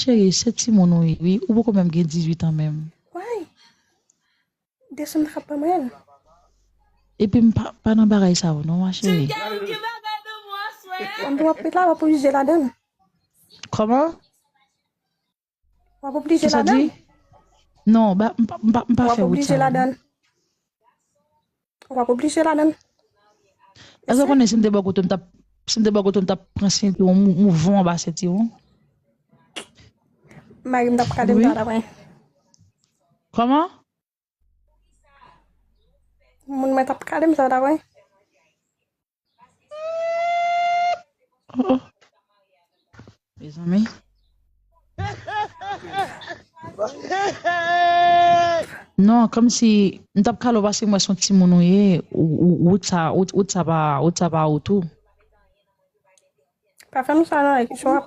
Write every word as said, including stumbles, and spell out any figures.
cheri, se timoun ou ye, wi. Ou poko menm gen dizuit an menm. Why? Desann t ap ban mwen l. Epi m pa, pa nan bagay sa yo, non, ma cheri. Ann tou w ap met la, w ap oblije ladan l. Kòman? W ap oblije ladan l. Kisa di? Non, ba, m pa, m pa, m pa fè wout sa yo, non. W ap oblije ladan l. Èske w konnen si m te bò kote m t ap, si m te bò kote m t ap pran sentiwon, mou, mouvan anba sentiwon? Mari m t ap kale m sa w t ap wè. Kòman? Moun mwen t ap kale m sa w t ap wè. Oh, oh. Mezanmi. Non, kòmsi m t ap kale w paske m wè se yon timoun ou ye, ou, ou, wout sa, wout, wout sa pa, wout sa pa wout ou. Pa fè m sa non, like, so ap